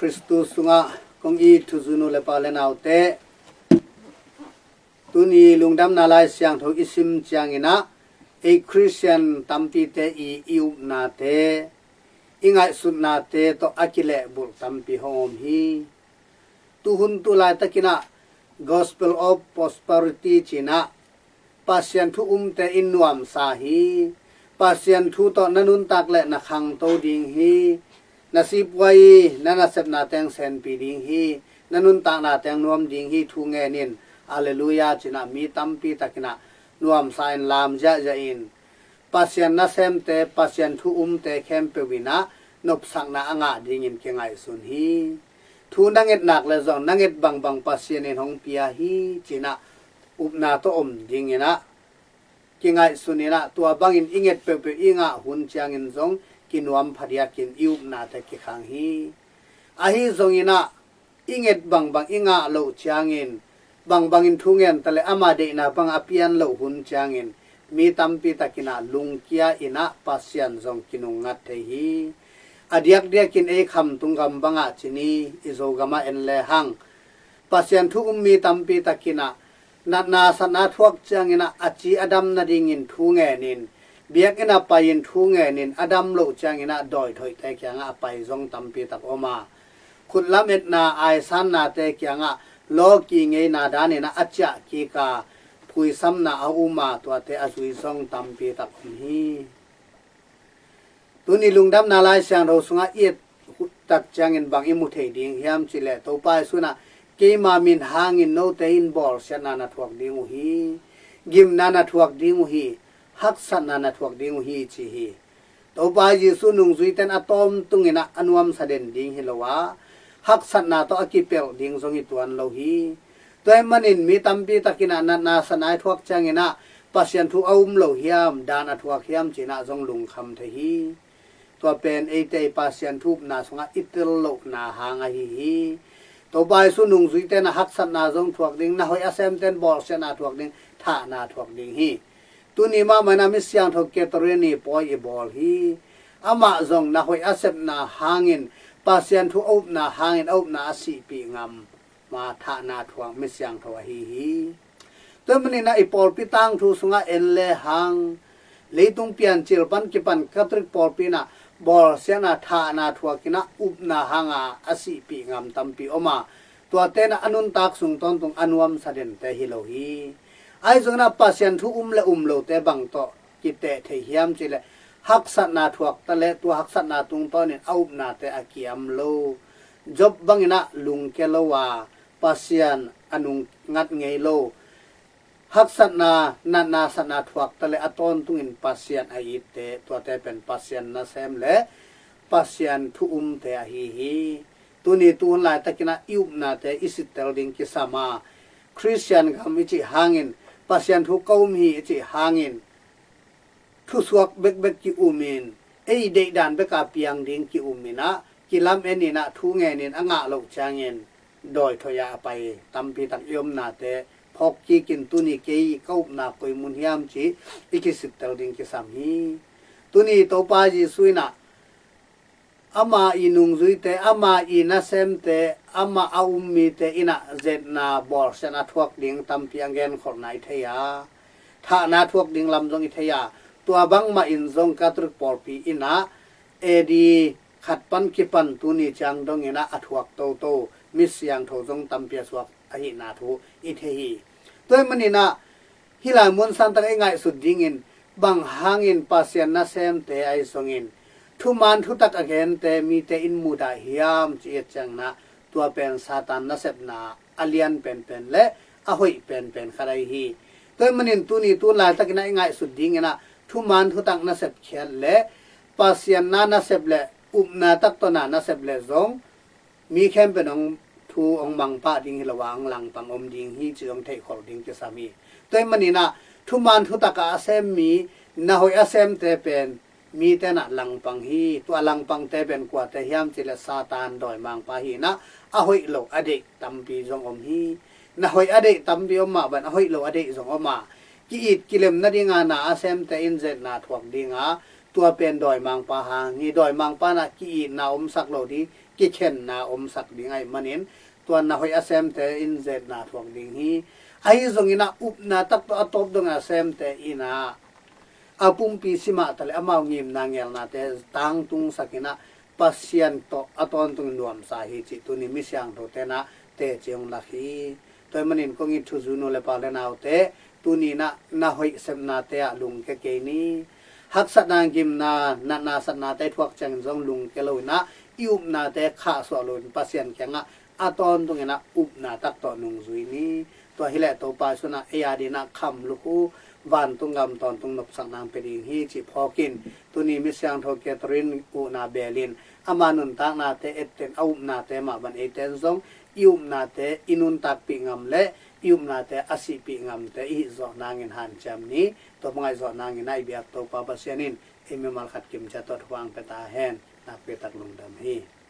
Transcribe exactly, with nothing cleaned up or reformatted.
Khristu sungah kong it thuzunu le pa le naute, tuni lungdamna Lai Siangtho i sim cianginah ei Khristian tampite i i upnate, i ngaihsutnate tawh a kilehbulh tampi hong om hi. Tuhun tu laitakinah Gospel of Prosperity cinah Pasian thu umte in nuamsa hi. Pasian thu tawh na nuntak le na khangto ding hi. Na sipuai i na nasepna teng senpi ding hi. Na nuntakna teng nuam ding hi thu ngenin, Alleluia cinah mi tampi takinah nuamsa in lam ziahziah in Pasian nasemte, Pasian thu umte khempeuh inah nopsakna a ngah dingin kingaihsun hi. Thu na ngetnak le zong na nget bangbang Pasian in hong pia hi cinah upna tawh om dinginah kingaihsun inah tua bangin i nget peuhpeuh i ngah hun ciangin zong kinuam phadiakin i upnate kikhang hi. Ahi zonginah i nget bangbang i ngah loh ciangin, bangbangin thu ngenta le ama deihna bang a pian loh hun ciangin mi tampi takinah lungkia inah Pasian zong kinungngat thei hi. A diakdiakin ei khamtung gam bangah cini i Zogamah en lehang Pasian thu um mi tampi takinah natna satna thuak cianginah a ci a dam nadingin thu ngenin, biakinn a pai-in thu ngenin a dam loh cianginah dawithoihte kiangah a pai zong tampi tak om a, khutlam etna aisannate kiangah lawki ngeina daninah a ciah kika phuisamna a um a, tuate a zui zong tampi tak om hi. Tuni lungdamna Lai Siangtho sungah i et tak ciangin bang i mu thei ding hiam cihleh Topa Jesu inah keima min hangin note in bawlsiatna na thuak ding uh hi. Gimna na thuak ding uh hi. Haksatna na thuak ding uh hi ci hi. Topa Jesu nungzuite in a tawmtunginah a nuamsa den ding hi lo a, haksatna tawh a kipelh ding zong hi tuan lo hi. Tua ahih manin mi tampi takinah natna satna i thuak cianginah Pasian thu a um lo hiam, dan a thuak hiam cinah zong lungkham thei hi. Tua pen eite i Pasian thu upna sungah i tel lohna hang ahi hi. Topa Jesu nungzuite inah haksatna zong thuak ding, na hoih a semte in bawlsiatna thuak ding, thahna thuak ding hi. Tuni mahmah inah mi siangtho Catherine i pawi i bawl hi. Amah zong na hoih a sepna hangin, Pasian thu a upna hangin a upna a sihpih ngam ma thahna thuak mi siangtho ahi hi. Tua ahih maninah i pawlpi tangthu sungah en lehang leitung piancil pan kipan Catholic pawlpi inah bawlsiatna thahna thuakinah upna hanga a sihpih ngam tampi om a, tuate inah a nuntak sung tawntung a nuamsa dente hi lo hi. Ahi zonginah Pasian thu um le um lote bang tawh kiteh thei hiam cihleh haksatna thuak ta le tua haksatna tungtawnin a upnate a kiam lo, Job banginah lungkia lo a, Pasian a nungngat ngei lo, haksatna, natna satna thuak ta le a tawntungin Pasian a itte, tuate pen Pasian nasem le Pasian thu umte ahi hi. Tuni tuhun laitakinah i upnate i sittel ding kisam a, Khristian gam i cih hangin, Pasian thu ka um hi i cih hangin, thusuak bekbek ki-umin, ei deihdan beka piang ding ki-uminah, kilamen inah, thu ngenin a ngah loh ciangin dawithoih ah a pai tampi tak i omnate phawk kikin tuni kei ka upna koi mun hiam cih i kisittel ding kisam hi. Tuni Topa Jesu inah ama i nungzuite, ama i nasemte, ama a um mite inah zetna bawlsiatna thuak ding tampi a genkholhna i thei a, thahna thuak ding lam zong i thei a, tua bangmah in zong Catholic pawlpi inah A D khat pan kipan tuni ciang donginah a thuak toto mi siangtho zong tampi a suak ahihna thu i thei hi. Tua ahih maninah hih lai mun santak i ngaihsut dingin bang hangin Pasian nasemte ahi zongin thuman thutak a gente mite in mudah hiam ci i et cianginah tua pen Satan nasepna a lian penpen le a hoih penpen khat ahi hi. Tua ahih manin tuni tu laitakinah i ngaihsut dinginah thuman thutak nasep khiat le Pasian na nasep le upna tak tawh na nasep le zong mi khempeuh in hong thu hong mangpah ding hi lo a, hong langpang om ding hi cih hong theihkholh ding kisam hi. Tua ahih maninah thuman thutak a a sem mi, na hoih a semte pen mite inah langpang hi. Tua langpangte pen kuate hiam cihleh Satan dawimangpa hi inah a hoih lo a deih tampi zong om hi. Na hoih a deih tampi om mah bangin a hoih lo a deih zong om a, ki-it kilem nadinga na a semte in zetna thuak dinga Tua pen dawimangpa hang hi. Dawimangpa in ah ki-itna omsak lo ding, kikhenna omsak ding ahih manin, tua na hoih a semte in zetna thuak ding hi. Ahi zongin ah upna tak tawh a tawp dongin a semte in ah a pumpi si mah taleh amau ngimna ngelnate tangtungsak in ah Pasian tawh a tawntungin nuamsa hi cih tuni mi siangthote in ah teci hong lak hi. Tua ahih manin kong it thuzui nu le pa le naute, tuni in ah na hoih sepnate ah lungkia kei ni. Haksatna, gimna, natna satnate i thuak ciangin zong lungkia lo in ah, i upnate khahsuah lo in Pasian kiangah a tawntungin ah upna tak tawh nungzui ni. Tua hileh Topa Jesu in ah ei adingin ah khamluk uh, vantung gam tawntung nopsak nang pia ding hi cih phawk in, tuni mi siangtho Catherine uhna bel in ama nuntaknate etten, a upnate mah bang eite in zong i upnate i nuntakpih ngam le i upnate a sihpih ngamte i hih zawh nangin hanciam ni. Tua bang a i zawh nangin ah i biak Topa Pasian in ei mimal khat kim ciat tawh thupha hong pia ta hen. Nakpi tak lungdam hi.